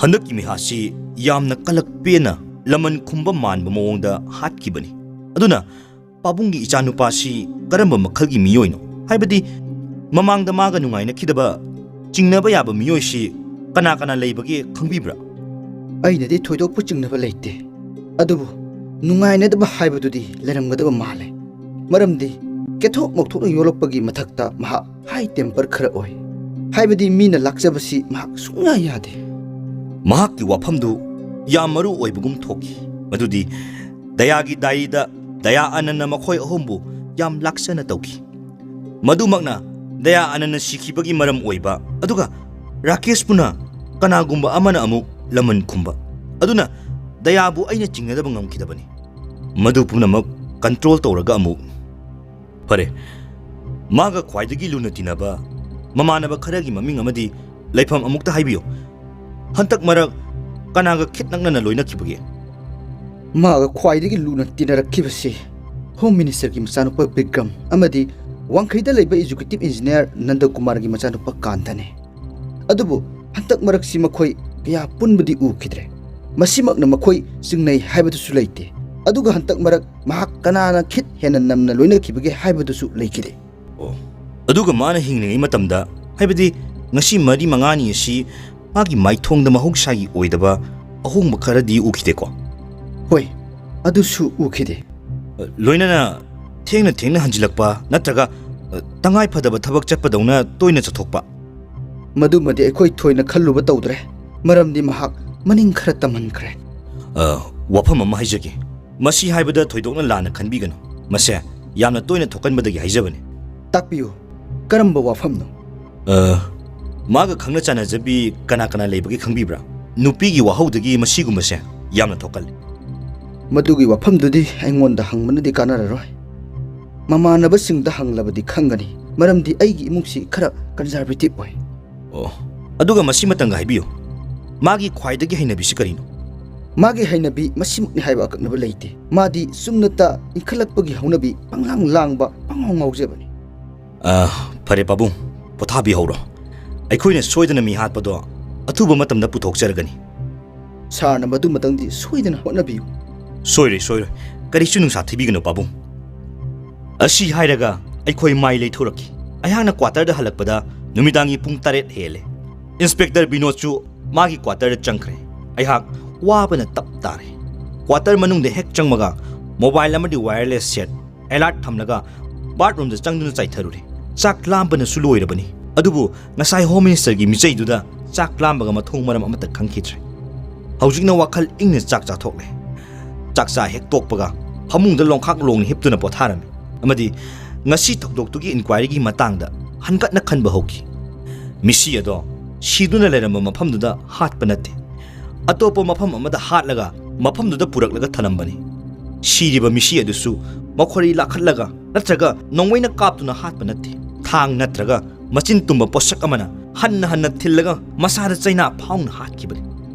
"ꯍꯟꯗꯛꯀꯤ ꯃꯤꯍꯥꯠꯁꯤ ꯌꯥꯝꯅ ꯀꯂꯛ ꯄꯦꯟꯅ ꯂꯃꯟ ꯈꯨꯝꯕ ꯃꯥꯟꯕ ꯃꯑꯣꯡꯗ ꯍꯥꯠꯈꯤꯕꯅꯤ꯫ ꯑꯗꯨꯅ ꯄꯥꯕꯨꯡꯒꯤ ꯏꯆꯥꯅꯨꯄꯥꯁꯤ ꯀꯔꯝꯕ ꯃꯈꯜꯒꯤ ꯃꯤꯑꯣꯏꯅꯣ? ꯍꯥꯏꯕꯗꯤ ꯃꯃꯥꯡꯗ ꯃꯥꯒ ꯅꯨꯡꯉꯥꯏꯅꯈꯤꯗꯕ, ꯆꯤꯡꯅꯕ ꯌꯥꯕ ꯃꯤꯑꯣꯏꯁꯤ ꯀꯅꯥ ꯀꯅꯥ ꯂꯩꯕꯒꯦ ꯈꯪꯕꯤꯕ꯭ꯔꯥ?" "ꯑꯩꯅꯗꯤ ꯊꯣꯏꯗꯣꯛꯄ ꯆꯤꯡꯅꯕ ꯂꯩꯇꯦ, ꯑꯗꯨꯕꯨ ꯅꯨꯡꯉꯥꯏꯅꯗꯕ ꯍꯥꯏꯕꯗꯨꯗꯤ ꯂꯩꯔꯝꯒꯗꯕ ꯃꯥꯜꯂꯦ꯫ ꯃꯔꯝꯗꯤ ꯀꯦꯊꯣꯛ ꯃꯧꯊꯣꯛꯅ ꯌꯣꯜꯂꯛꯄꯒꯤ ꯃꯊꯛꯇ ꯃꯍꯥꯛ ꯍꯥꯏ ꯇꯦꯝꯄꯔ ꯈꯔ ꯑꯣꯏ꯫ ꯍꯥꯏꯕꯗꯤ ꯃꯤꯅ ꯂꯥꯛꯆꯕꯁꯤ ꯃꯍꯥꯛ ꯁꯨꯡꯌꯥ ꯌꯥꯗꯦ꯫" ꯃꯍꯥꯛꯀꯤ ꯋꯥꯐꯝꯗꯨ ꯌꯥꯝ ꯃꯔꯨ ꯑꯣꯏꯕꯒꯨꯝ ꯊꯣꯛꯈꯤ꯫ ꯃꯗꯨꯗꯤ ꯗꯌꯥꯒꯤ ꯗꯥꯏꯔꯤꯗ ꯗꯌꯥ ꯑꯅꯟꯅ ꯃꯈꯣꯏ ꯑꯍꯨꯝꯕꯨ ꯌꯥꯝ ꯂꯥꯛꯆꯅ ꯇꯧꯈꯤ꯫ ꯃꯗꯨꯃꯛꯅ ꯗꯌꯥ ꯑꯅꯟꯅ ꯁꯤꯈꯤꯕꯒꯤ ꯃꯔꯝ ꯑꯣꯏꯕ, ꯑꯗꯨꯒ ꯔꯥꯀꯦꯁꯄꯨꯅ ꯀꯅꯥꯒꯨꯝꯕ ꯑꯃꯅ ꯑꯃꯨꯛ ꯂꯃꯟ ꯈꯨꯝꯕ꯫ ꯑꯗꯨꯅ ꯗꯌꯥꯕꯨ ꯑꯩꯅ ꯆꯤꯡꯅꯗꯕ ꯉꯝꯈꯤꯗꯕꯅꯤ꯫ ꯃꯗꯨ ꯄꯨꯝꯅꯃꯛ ꯀꯟꯇ꯭ꯔꯣꯜ ꯇꯧꯔꯒ ꯑꯃꯨꯛ, ꯐꯔꯦ, ꯃꯥꯒ ꯈ꯭ꯋꯥꯏꯗꯒꯤ ꯂꯨꯅ ꯇꯤꯟꯅꯕ ꯃꯃꯥꯟꯅꯕ ꯈꯔꯒꯤ ꯃꯃꯤꯡ ꯑꯃꯗꯤ ꯂꯩꯐꯝ ꯑꯃꯨꯛꯇ ꯍꯥꯏꯕꯤꯌꯨ꯫ ꯍꯟꯇꯛ ꯃꯔꯛ ꯀꯅꯥꯒ ꯈꯤꯠ ꯅꯛꯅꯅ ꯂꯣꯏꯅꯈꯤꯕꯒꯦ?" "ꯃꯥꯒ ꯈ꯭ꯋꯥꯏꯗꯒꯤ ꯂꯨꯅ ꯇꯤꯟꯅꯔꯛꯈꯤꯕꯁꯤ ꯍꯣꯝ ꯃꯤꯅꯤꯁꯇꯔꯒꯤ ꯃꯆꯥꯅꯨꯄꯥ ꯕꯤꯀ꯭ꯔꯝ ꯑꯃꯗꯤ ꯋꯥꯡꯈꯩꯗ ꯂꯩꯕ ꯑꯦꯛꯖꯤꯀ꯭ꯌꯨꯇꯤꯚ ꯏꯟꯖꯤꯅꯤꯌꯥꯔ ꯅꯟꯗꯀꯨꯃꯥꯔꯒꯤ ꯃꯆꯥꯅꯨꯄꯥ ꯀꯥꯟꯇꯅꯤ꯫ ꯑꯗꯨꯕꯨ ꯍꯟꯇꯛ ꯃꯔꯛꯁꯤ ꯃꯈꯣꯏ ꯀꯌꯥ ꯄꯨꯟꯕꯗꯤ ꯎꯈꯤꯗ꯭ꯔꯦ꯫ ꯃꯁꯤꯃꯛꯅ ꯃꯈꯣꯏ ꯆꯤꯡꯅꯩ ꯍꯥꯏꯕꯗꯨꯁꯨ ꯂꯩꯇꯦ꯫ ꯑꯗꯨꯒ ꯍꯟꯇꯛ ꯃꯔꯛ ꯃꯍꯥꯛ ꯀꯅꯥꯅ ꯈꯤꯠ ꯍꯦꯟꯅ ꯅꯝꯅ ꯂꯣꯏꯅꯈꯤꯕꯒꯦ ꯍꯥꯏꯕꯗꯨꯁꯨ ꯂꯩꯈꯤꯗꯦ꯫" ꯑꯣ꯫ ꯑꯗꯨꯒ ꯃꯥꯅ ꯍꯤꯡꯂꯤꯉꯩ ꯃꯇꯝꯗ, ꯍꯥꯏꯕꯗꯤ ꯉꯁꯤ ꯃꯔꯤ ꯃꯉꯥꯅꯤ ꯑꯁꯤ ꯃꯥꯒꯤ ꯃꯥꯏꯊꯣꯡꯗ ꯃꯍꯧꯁꯥꯒꯤ ꯑꯣꯏꯗꯕ ꯑꯍꯣꯡꯕ ꯈꯔꯗꯤ ꯎꯈꯤꯗꯦꯀꯣ? "ꯍꯣꯏ, ꯑꯗꯨꯁꯨ ꯎꯈꯤꯗꯦ꯫" ꯂꯣꯏꯅꯅ ꯊꯦꯡꯅ ꯊꯦꯡꯅ ꯍꯟꯖꯤꯜꯂꯛꯄ ꯅꯠꯇ꯭ꯔꯒ, ꯑ, ꯇꯉꯥꯏ ꯐꯗꯕ ꯊꯕꯛ ꯆꯠꯄꯗꯧꯅ ꯇꯣꯏꯅ ꯆꯠꯊꯣꯛꯄ? ꯃꯗꯨꯃꯗꯤ ꯑꯩꯈꯣꯏ ꯊꯣꯏꯅ ꯈꯜꯂꯨꯕ ꯇꯧꯗ꯭ꯔꯦ, ꯃꯔꯝꯗꯤ ꯃꯍꯥꯛ ꯃꯅꯤꯡ ꯈꯔ ꯇꯝꯍꯟꯈ꯭ꯔꯦ꯫ ꯑ, ꯋꯥꯐꯝ ꯑꯃ ꯍꯥꯏꯖꯒꯦ꯫ ꯃꯁꯤ ꯍꯥꯏꯕꯗ ꯊꯣꯏꯗꯣꯛꯅ ꯂꯥꯟꯅ ꯈꯟꯕꯤꯒꯅꯨ꯫ ꯃꯁꯦ ꯌꯥꯝꯅ ꯇꯣꯏꯅ ꯊꯣꯛꯀꯟꯕꯗꯒꯤ ꯍꯥꯏꯖꯕꯅꯤ꯫ ꯇꯥꯛꯄꯤꯌꯨ, ꯀꯔꯝꯕ ꯋꯥꯐꯝꯅꯣ? ꯑ, ꯃꯥꯒ ꯈꯪꯅ ꯆꯥꯟꯅꯖꯕꯤ ꯀꯅꯥ ꯀꯅꯥ ꯂꯩꯕꯒꯦ ꯈꯪꯕꯤꯕ꯭ꯔꯥ? ꯅꯨꯄꯤꯒꯤ ꯋꯥꯍꯧꯗꯒꯤ ꯃꯁꯤꯒꯨꯝꯕꯁꯦ ꯌꯥꯝꯅ ꯊꯣꯛꯀꯜꯂꯤ꯫ ꯃꯗꯨꯒꯤ ꯋꯥꯐꯝꯗꯨꯗꯤ ꯑꯩꯉꯣꯟꯗ ꯍꯪꯕꯅꯗꯤ ꯀꯥꯟꯅꯔꯔꯣꯏ꯫ ꯃꯃꯥꯟꯅꯕꯁꯤꯡꯗ ꯍꯪꯂꯕꯗꯤ ꯈꯪꯒꯅꯤ, ꯃꯔꯝꯗꯤ ꯑꯩꯒꯤ ꯏꯃꯨꯡꯁꯤ ꯈꯔ conservative ꯑꯣꯏ꯫ ꯑꯣ, ꯑꯗꯨꯒ ꯃꯁꯤꯃꯇꯪꯒ ꯍꯥꯏꯕꯤꯌꯨ, ꯃꯥꯒꯤ ꯈ꯭ꯋꯥꯏꯗꯒꯤ ꯍꯩꯅꯕꯤꯁꯤ ꯀꯔꯤꯅꯣ? ꯃꯥꯒꯤ ꯍꯩꯅꯕꯤ ꯃꯁꯤꯃꯛꯅꯤ ꯍꯥꯏꯕ ꯑꯀꯛꯅꯕ ꯂꯩꯇꯦ꯫ ꯃꯥꯗꯤ ꯆꯨꯝꯅꯇ ꯏꯟꯈꯠꯂꯛꯄꯒꯤ ꯍꯧꯅꯕꯤ, ꯄꯪꯂꯥꯡ ꯂꯥꯡꯕ, ꯄꯪꯉꯥꯎ ꯉꯥꯎꯖꯕꯅꯤ꯫ ꯑ, ꯐꯔꯦ ꯄꯥꯕꯨꯡ, ꯄꯣꯊꯥꯕꯤꯍꯧꯔꯣ꯫ ꯑꯩꯈꯣꯏꯅ ꯁꯣꯏꯗꯅ ꯃꯤ ꯍꯥꯠꯄꯗꯣ ꯑꯊꯨꯕ ꯃꯇꯝꯗ ꯄꯨꯊꯣꯛꯆꯔꯒꯅꯤ꯫ ꯁꯥꯔꯅ ꯃꯗꯨꯃꯇꯪꯗꯤ ꯁꯣꯏꯗꯅ ꯍꯣꯠꯅꯕꯤꯌꯨ꯫ ꯁꯣꯏꯔꯣꯏ, ꯁꯣꯏꯔꯣꯏ꯫ ꯀꯔꯤꯁꯨ ꯅꯨꯡꯁꯥ ꯊꯤꯕꯤꯒꯅꯨ ꯄꯥꯕꯨꯡ꯫ ꯑꯁꯤ ꯍꯥꯏꯔꯒ ꯑꯩꯈꯣꯏ ꯃꯥꯏ ꯂꯩꯊꯣꯔꯛꯈꯤ꯫ ꯑꯩꯍꯥꯛꯅ quarterꯗ ꯍꯜꯂꯛꯄꯗ ꯅꯨꯃꯤꯗꯥꯡꯒꯤ ꯄꯨꯡ ꯇꯔꯦꯠ ꯍꯦꯜꯂꯦ꯫ Inspector ꯕꯤꯅꯣꯗꯁꯨ ꯃꯥꯒꯤ quarterꯗ ꯆꯪꯈ꯭ꯔꯦ꯫ ꯑꯩꯍꯥꯛ ꯋꯥꯕꯅ ꯇꯞ ꯇꯥꯔꯦ꯫ Quarter ꯃꯅꯨꯡꯗ ꯍꯦꯛ ꯆꯪꯕꯒ mobile ꯑꯃꯗꯤ wireless set alert ꯊꯝꯂꯒ bathroomꯗ ꯆꯪꯗꯨꯅ ꯆꯥꯏꯊꯔꯨꯔꯦ꯫ ꯆꯥꯛ ꯂꯥꯝꯕꯅꯁꯨ ꯂꯣꯏꯔꯕꯅꯤ꯫ ꯑꯗꯨꯕꯨ ꯉꯁꯥꯏ Home Ministerꯒꯤ ꯃꯤꯆꯩꯗꯨꯗ ꯆꯥꯛ ꯂꯥꯝꯕꯒ ꯃꯊꯣꯡ ꯃꯔꯝ ꯑꯃꯠꯇ ꯈꯪꯈꯤꯗ꯭ꯔꯦ꯫ ꯍꯧꯖꯤꯛꯅ ꯋꯥꯈꯜ ꯏꯪꯅ ꯆꯥꯛ ꯆꯥꯊꯣꯛꯂꯦ꯫ ꯆꯥꯛ ꯆꯥ ꯍꯦꯛ ꯇꯣꯛꯄꯒ ꯐꯃꯨꯡꯗ ꯂꯣꯡꯈꯥꯛ ꯂꯣꯡꯅ ꯍꯤꯞꯇꯨꯅ ꯄꯣꯊꯥꯔꯝꯃꯤ ꯑꯃꯗꯤ ꯉꯁꯤ ꯊꯧꯗꯣꯛꯇꯨꯒꯤ inquiryꯒꯤ ꯃꯇꯥꯡꯗ ꯍꯟꯒꯠꯅ ꯈꯟꯕ ꯍꯧꯈꯤ꯫ ꯃꯤꯁꯤ ꯑꯗꯣ ꯁꯤꯗꯨꯅ ꯂꯩꯔꯝꯕ ꯃꯐꯝꯗꯨꯗ ꯍꯥꯠꯄ ꯅꯠꯇꯦ, ꯑꯇꯣꯞꯄ ꯃꯐꯝ ꯑꯃꯗ ꯍꯥꯠꯂꯒ ꯃꯐꯝꯗꯨꯗ ꯄꯨꯔꯛꯂꯒ ꯊꯅꯝꯕꯅꯤ꯫ ꯁꯤꯔꯤꯕ ꯃꯤꯁꯤ ꯑꯗꯨꯁꯨ ꯃꯈꯣꯔꯤ ꯂꯥꯈꯠꯂꯒ ꯅꯠꯇ꯭ꯔꯒ ꯅꯣꯡꯃꯩꯅ ꯀꯥꯞꯇꯨꯅ ꯍꯥꯠꯄ ꯅꯠꯇꯦ꯫ ꯊꯥꯡ ꯅꯠꯇ꯭ꯔꯒ ꯃꯆꯤꯟ ꯇꯨꯝꯕ ꯄꯣꯠꯁꯛ ꯑꯃꯅ ꯍꯟꯅ ꯍꯟꯅ ꯊꯤꯜꯂꯒ ꯃꯁꯥꯗ ꯆꯩꯅꯥ ꯐꯥꯎꯅ ꯍꯥꯠꯈꯤꯕꯅꯤ꯫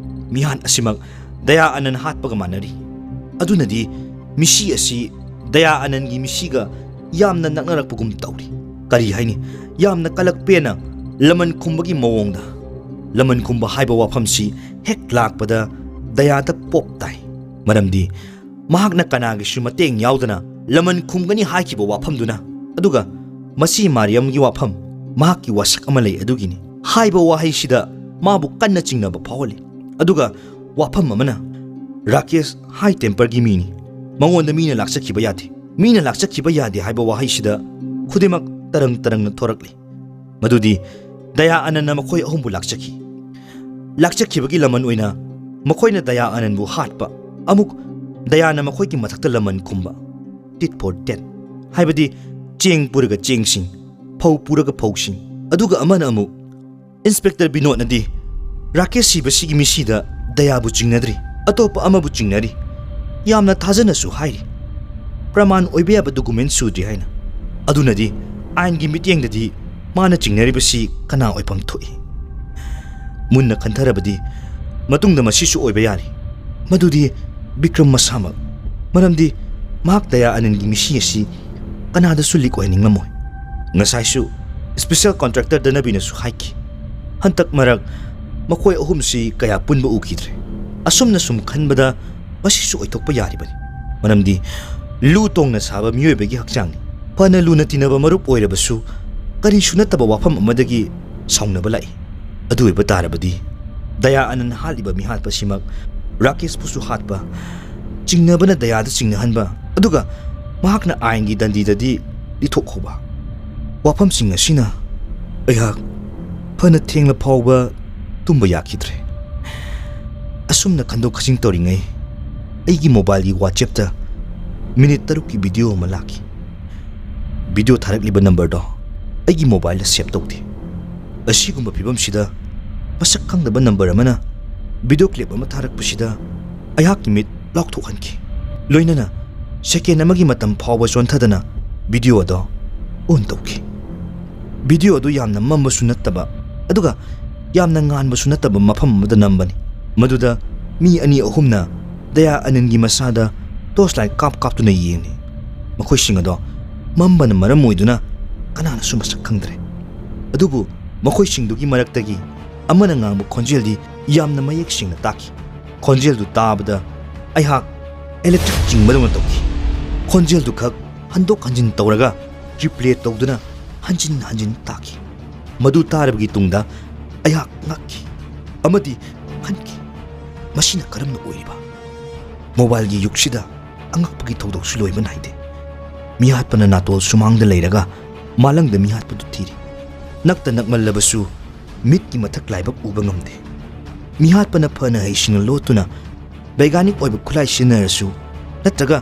ꯃꯤꯍꯥꯠ ꯑꯁꯤꯃꯛ ꯗꯌꯥ ꯑꯅꯟ ꯍꯥꯠꯄꯒ ꯃꯥꯟꯅꯔꯤ꯫ ꯑꯗꯨꯅꯗꯤ ꯃꯤꯁꯤ ꯑꯁꯤ ꯗꯌꯥ ꯑꯅꯟꯒꯤ ꯃꯤꯁꯤꯒ ꯌꯥꯝꯅ ꯅꯛꯅꯔꯛꯄꯒꯨꯝ ꯇꯧꯔꯤ꯫ ꯀꯔꯤ ꯍꯥꯏꯅꯤ, ꯌꯥꯝꯅ ꯀꯂꯛ ꯄꯦꯟꯅ ꯂꯃꯟ ꯈꯨꯝꯕꯒꯤ ꯃꯑꯣꯡꯗ꯫ ꯂꯃꯟ ꯈꯨꯝꯕ ꯍꯥꯏꯕ ꯋꯥꯐꯝꯁꯤ ꯍꯦꯛ ꯂꯥꯛꯄꯗ ꯗꯌꯥꯗ ꯄꯣꯞ ꯇꯥꯏ꯫ ꯃꯔꯝꯗꯤ ꯃꯍꯥꯛꯅ ꯀꯅꯥꯒꯤꯁꯨ ꯃꯇꯦꯡ ꯌꯥꯎꯗꯅ ꯂꯃꯟ ꯈꯨꯝꯒꯅꯤ ꯍꯥꯏꯈꯤꯕ ꯋꯥꯐꯝꯗꯨꯅ꯫ ꯑꯗꯨꯒ ꯃꯁꯤ ꯃꯥꯔꯤꯌꯝꯒꯤ ꯋꯥꯐꯝ, ꯃꯍꯥꯛꯀꯤ ꯋꯥꯁꯛ ꯑꯃ ꯂꯩ ꯑꯗꯨꯒꯤꯅꯤ꯫ ꯍꯥꯏꯕ ꯋꯥꯍꯩꯁꯤꯗ ꯃꯥꯕꯨ ꯀꯟꯅ ꯆꯤꯡꯅꯕ ꯐꯥꯎꯍꯜꯂꯤ꯫ ꯑꯗꯨꯒ ꯋꯥꯐꯝ ꯑꯃꯅ, ꯔꯥꯀꯦꯁ high temperꯒꯤ ꯃꯤꯅꯤ, ꯃꯉꯣꯟꯗ ꯃꯤꯅ ꯂꯥꯛꯆꯈꯤꯕ ꯌꯥꯗꯦ꯫ ꯃꯤꯅ ꯂꯥꯛꯆꯈꯤꯕ ꯌꯥꯗꯦ ꯍꯥꯏꯕ ꯋꯥꯍꯩꯁꯤꯗ ꯈꯨꯗꯤꯡꯃꯛ ꯇꯔꯪ ꯇꯔꯪꯅ ꯊꯣꯔꯛꯂꯤ꯫ ꯃꯗꯨꯗꯤ ꯗꯌꯥ ꯑꯅꯟꯅ ꯃꯈꯣꯏ ꯑꯍꯨꯝꯕꯨ ꯂꯥꯛꯆꯈꯤ꯫ ꯂꯥꯛꯆꯈꯤꯕꯒꯤ ꯂꯃꯟ ꯑꯣꯏꯅ ꯃꯈꯣꯏꯅ ꯗꯌꯥ ꯑꯅꯟꯕꯨ ꯍꯥꯠꯄ, ꯑꯃꯨꯛ ꯗꯌꯥꯅ ꯃꯈꯣꯏꯒꯤ ꯃꯊꯛꯇ ꯂꯃꯟ ꯈꯨꯝꯕ, tit for tat, ꯍꯥꯏꯕꯗꯤ ꯆꯦꯡ ꯄꯨꯔꯒ ꯆꯦꯡꯁꯤꯡ, ꯐꯧ ꯄꯨꯔꯒ ꯐꯧꯁꯤꯡ, ꯑꯗꯨꯒ ꯑꯃꯅ ꯑꯃꯨꯛ, ꯏꯟꯁꯄꯦꯛꯇꯔ ꯕꯤꯅꯣꯗꯅꯗꯤ ꯔꯥꯀꯦꯁ ꯁꯤꯕꯁꯤꯒꯤ ꯃꯤꯁꯤꯗ ꯗꯌꯥꯕꯨ ꯆꯤꯡꯅꯗ꯭ꯔꯤ, ꯑꯇꯣꯞꯄ ꯑꯃꯕꯨ ꯆꯤꯡꯅꯔꯤ꯫ ꯌꯥꯝꯅ ꯊꯥꯖꯅꯁꯨ ꯍꯥꯏꯔꯤ꯫ ꯄ꯭ꯔꯃꯥꯟ ꯑꯣꯏꯕ ꯌꯥꯕ ꯗꯣꯀꯨꯃꯦꯟ ꯁꯨꯗ꯭ꯔꯤ ꯍꯥꯏꯅ꯫ ꯑꯗꯨꯅꯗꯤ ꯑꯥꯏꯟꯒꯤ ꯃꯤꯠꯌꯦꯡꯗꯗꯤ ꯃꯥꯅ ꯆꯤꯡꯅꯔꯤꯕꯁꯤ ꯀꯅꯥ ꯑꯣꯏꯐꯝ ꯊꯣꯛꯏ? ꯃꯨꯟꯅ ꯈꯟꯊꯔꯕꯗꯤ ꯃꯇꯨꯡꯗ ꯃꯁꯤꯁꯨ ꯑꯣꯏꯕ ꯌꯥꯔꯤ, ꯃꯗꯨꯗꯤ ꯕꯤꯀ꯭ꯔꯝ ꯃꯁꯥꯃꯛ꯫ ꯃꯔꯝꯗꯤ ꯃꯍꯥꯛ ꯗꯌꯥ ꯑꯅꯟꯒꯤ ꯃꯤꯁꯤ ꯑꯁꯤ ꯀꯅꯥꯗꯁꯨ ꯂꯤꯛ ꯑꯣꯏꯍꯟꯅꯤꯡꯂꯝꯃꯣꯏ꯫ ꯉꯁꯥꯏꯁꯨ ꯁ꯭ꯄꯦꯁꯦꯜ ꯀꯣꯟꯇ꯭ꯔꯦꯛꯇꯔ ꯗꯅꯕꯤꯅꯁꯨ ꯍꯥꯏꯈꯤ, ꯍꯟꯗꯛ ꯃꯔꯛ ꯃꯈꯣꯏ ꯑꯍꯨꯝꯁꯤ ꯀꯌꯥ ꯄꯨꯟꯕ ꯎꯈꯤꯗ꯭ꯔꯦ꯫ ꯑꯁꯨꯝꯅ ꯁꯨꯝ ꯈꯟꯕꯗ ꯃꯁꯤꯁꯨ ꯑꯣꯏꯊꯣꯛꯄ ꯌꯥꯔꯤꯕꯅꯤ꯫ ꯃꯔꯝꯗꯤ ꯂꯨ ꯇꯣꯡꯅ ꯁꯥꯕ ꯃꯤꯑꯣꯏꯕꯒꯤ ꯍꯛꯆꯥꯡꯅꯤ꯫ ꯐꯅ ꯂꯨꯅ ꯇꯤꯟꯅꯕ ꯃꯔꯨꯞ ꯑꯣꯏꯔꯕꯁꯨ ꯀꯔꯤꯁꯨ ꯅꯠꯇꯕ ꯋꯥꯐꯝ ꯑꯃꯗꯒꯤ ꯁꯥꯎꯅꯕ ꯂꯥꯛꯏ꯫ ꯑꯗꯨ ꯑꯣꯏꯕ ꯇꯥꯔꯕꯗꯤ ꯗꯌꯥ ꯑꯅꯟ ꯍꯥꯠꯂꯤꯕ ꯃꯤꯍꯥꯠꯄꯁꯤꯃꯛ ꯔꯥꯀꯦꯁꯄꯨꯁꯨ ꯍꯥꯠꯄ, ꯆꯤꯡꯅꯕꯅ ꯗꯌꯥꯗ ꯆꯤꯡꯅꯍꯟꯕ, ꯑꯗꯨꯒ ꯃꯍꯥꯛꯅ ꯑꯥꯏꯟꯒꯤ ꯗꯟꯗꯤꯗꯗꯤ ꯂꯤꯊꯣꯛꯍꯧꯕ꯫ ꯋꯥꯐꯝꯁꯤꯡ ꯑꯁꯤꯅ ꯑꯩꯍꯥꯛ ꯐꯅ ꯊꯦꯡꯂ ꯐꯥꯎꯕ ꯇꯨꯝꯕ ꯌꯥꯈꯤꯗ꯭ꯔꯦ꯫ ꯑꯁꯨꯝꯅ ꯈꯟꯗꯣꯛ ꯈꯟꯖꯤꯟ ꯇꯧꯔꯤꯉꯩ ꯑꯩꯒꯤ ꯃꯣꯕꯥꯏꯜꯒꯤ WhatsApp-ꯇ ꯃꯤꯅꯤꯠ ꯇꯔꯨꯛꯀꯤ ꯚꯤꯗꯤꯑꯣ ꯑꯃ ꯂꯥꯛꯈꯤ꯫ ꯚꯤꯗꯤꯑꯣ ꯊꯥꯔꯛꯂꯤꯕ ꯅꯝꯕꯔꯗꯣ ꯑꯩꯒꯤ ꯃꯣꯕꯥꯏꯜꯗ ꯁꯦꯚ ꯇꯧꯗꯦ꯫ ꯑꯁꯤꯒꯨꯝꯕ ꯐꯤꯕꯝꯁꯤꯗ ꯃꯁꯛ ꯈꯪꯗꯕ ꯅꯝꯕꯔ ꯑꯃꯅ ꯚꯤꯗꯤꯑꯣ ꯀ꯭ꯂꯤꯞ ꯑꯃ ꯊꯥꯔꯛꯄꯁꯤꯗ ꯑꯩꯍꯥꯛꯀꯤ ꯃꯤꯠ ꯂꯥꯎꯊꯣꯛꯍꯟꯈꯤ꯫ ꯂꯣꯏꯅꯅ ꯁꯦꯀꯦꯟ ꯑꯃꯒꯤ ꯃꯇꯝ ꯐꯥꯎꯕ ꯆꯣꯟꯊꯗꯅ ꯚꯤꯗꯤꯑꯣ ꯑꯗꯣ ꯑꯣꯟ ꯇꯧꯈꯤ꯫ ꯚꯤꯗꯤꯑꯣ ꯑꯗꯨ ꯌꯥꯝꯅ ꯃꯝꯕꯁꯨ ꯅꯠꯇꯕ, ꯑꯗꯨꯒ ꯌꯥꯝꯅ ꯉꯥꯟꯕꯁꯨ ꯅꯠꯇꯕ ꯃꯐꯝ ꯑꯃꯗ ꯅꯝꯕꯅꯤ꯫ ꯃꯗꯨꯗ ꯃꯤ ꯑꯅꯤ ꯑꯍꯨꯝꯅ ꯗꯌꯥ ꯑꯅꯟꯒꯤ ꯃꯁꯥꯗ ꯇꯣꯔꯆ ꯂꯥꯏꯠ ꯀꯥꯞ ꯀꯥꯞꯇꯨꯅ ꯌꯦꯡꯂꯤ꯫ ꯃꯈꯣꯏꯁꯤꯡ ꯑꯗꯣ ꯃꯝꯕꯅ ꯃꯔꯝ ꯑꯣꯏꯗꯨꯅ ꯀꯅꯥꯅꯁꯨ ꯃꯁꯛ ꯈꯪꯗ꯭ꯔꯦ꯫ ꯑꯗꯨꯕꯨ ꯃꯈꯣꯏꯁꯤꯡꯗꯨꯒꯤ ꯃꯔꯛꯇꯒꯤ ꯑꯃꯅ ꯉꯥꯡꯕ ꯈꯣꯟꯖꯦꯜꯗꯤ ꯌꯥꯝꯅ ꯃꯌꯦꯛ ꯁꯦꯡꯅ ꯇꯥꯈꯤ꯫ ꯈꯣꯟꯖꯦꯜꯗꯨ ꯇꯥꯕꯗ ꯑꯩꯍꯥꯛ ꯏꯂꯦꯛꯇ꯭ꯔꯤꯛ ꯆꯤꯡꯕꯗꯧꯅ ꯇꯧꯈꯤ꯫ ꯈꯣꯟꯖꯦꯜꯗꯨ ꯈꯛ ꯍꯟꯗꯣꯛ ꯍꯟꯖꯤꯟ ꯇꯧꯔꯒ ꯔꯤꯄ꯭ꯂꯦ ꯇꯧꯗꯨꯅ ꯍꯟꯖꯤꯟ ꯍꯟꯖꯤꯟ ꯇꯥꯈꯤ꯫ ꯃꯗꯨ ꯇꯥꯔꯕꯒꯤ ꯇꯨꯡꯗ ꯑꯩꯍꯥꯛ ꯉꯛꯈꯤ ꯑꯃꯗꯤ ꯈꯟꯈꯤ, "ꯃꯁꯤꯅ ꯀꯔꯝꯅ ꯑꯣꯏꯔꯤꯕ?" ꯃꯣꯕꯥꯏꯜꯒꯤ ꯌꯨꯒꯁꯤꯗ ꯑꯉꯛꯄꯒꯤ ꯊꯧꯗꯣꯛꯁꯨ ꯂꯣꯏꯕ ꯅꯥꯏꯗꯦ꯫ ꯃꯤꯍꯥꯠꯄꯅ ꯅꯥꯇꯣꯜ ꯁꯨꯃꯥꯡꯗ ꯂꯩꯔꯒ ꯃꯥꯂꯪꯗ ꯃꯤꯍꯥꯠꯄꯗꯨ ꯊꯤꯔꯤ꯫ ꯅꯛꯇ ꯅꯛꯃꯜꯂꯕꯁꯨ ꯃꯤꯠꯀꯤ ꯃꯊꯛ ꯂꯥꯏꯕꯛ ꯎꯕ ꯉꯝꯗꯦ꯫ ꯃꯤꯍꯥꯠꯄꯅ ꯐꯅ ꯍꯩꯁꯤꯡꯅ ꯂꯣꯠꯇꯨꯅ ꯕꯩꯒꯥꯅꯤꯛ ꯑꯣꯏꯕ ꯈꯨꯠꯂꯥꯏ ꯁꯤꯖꯤꯟꯅꯔꯁꯨ, ꯅꯠꯇ꯭ꯔꯒ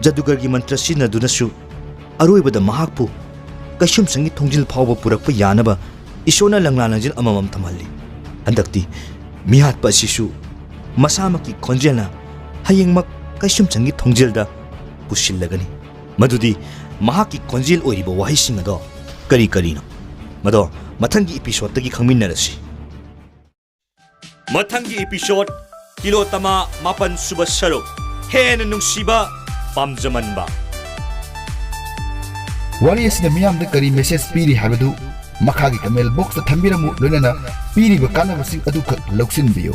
ꯖꯥꯗꯨꯒꯔꯒꯤ ꯃꯟꯇ꯭ꯔ ꯁꯤꯖꯤꯟꯅꯗꯨꯅꯁꯨ, ꯑꯔꯣꯏꯕꯗ ꯃꯍꯥꯛꯄꯨ ꯀꯩꯁꯨꯝꯁꯪꯒꯤ ꯊꯣꯡꯖꯤꯜ ꯐꯥꯎꯕ ꯄꯨꯔꯛꯄ ꯌꯥꯅꯕ ꯏꯁꯣꯔꯅ ꯂꯪꯂꯥ ꯂꯪꯖꯤꯜ ꯑꯃꯃꯝ ꯊꯝꯍꯜꯂꯤ꯫ ꯍꯟꯗꯛꯇꯤ ꯃꯤꯍꯥꯠꯄ ꯑꯁꯤꯁꯨ ꯃꯁꯥꯃꯛꯀꯤ ꯈꯣꯟꯖꯦꯜꯅ ꯍꯌꯦꯡꯃꯛ ꯀꯩꯁꯨꯝꯁꯪꯒꯤ ꯊꯣꯡꯖꯤꯜꯗ ꯄꯨꯁꯤꯜꯂꯒꯅꯤ꯫ ꯃꯗꯨꯗꯤ ꯃꯍꯥꯛꯀꯤ ꯈꯣꯟꯖꯦꯜ ꯑꯣꯏꯔꯤꯕ ꯋꯥꯍꯩꯁꯤꯡ ꯑꯗꯣ ꯀꯔꯤ ꯀꯔꯤꯅꯣ? ꯃꯗꯣ ꯃꯊꯪꯒꯤ episodeꯇꯒꯤ ꯈꯪꯃꯤꯟꯅꯔꯁꯤ꯫ ꯃꯊꯪꯒꯤ episode, ꯇꯤꯂꯣꯇꯃꯥ, ꯃꯥꯄꯟ ꯁꯨꯕ ꯁꯔꯨꯛ, ꯍꯦꯟꯅ ꯅꯨꯡꯁꯤꯕ, ꯄꯥꯝꯖꯃꯟꯕ꯫ ꯋꯥꯔꯤ ꯑꯁꯤꯅ ꯃꯤꯌꯥꯝꯗ ꯀꯔꯤ message ꯄꯤꯔꯤ ꯍꯥꯏꯕꯗꯨ ꯃꯈꯥꯒꯤ comment boxꯇ ꯊꯝꯕꯤꯔꯝꯃꯨ, ꯂꯣꯏꯅꯅ ꯄꯤꯔꯤꯕ ꯀꯥꯟꯅꯕꯁꯤꯡ ꯑꯗꯨꯈꯛ ꯂꯧꯁꯤꯟꯕꯤꯌꯨ꯫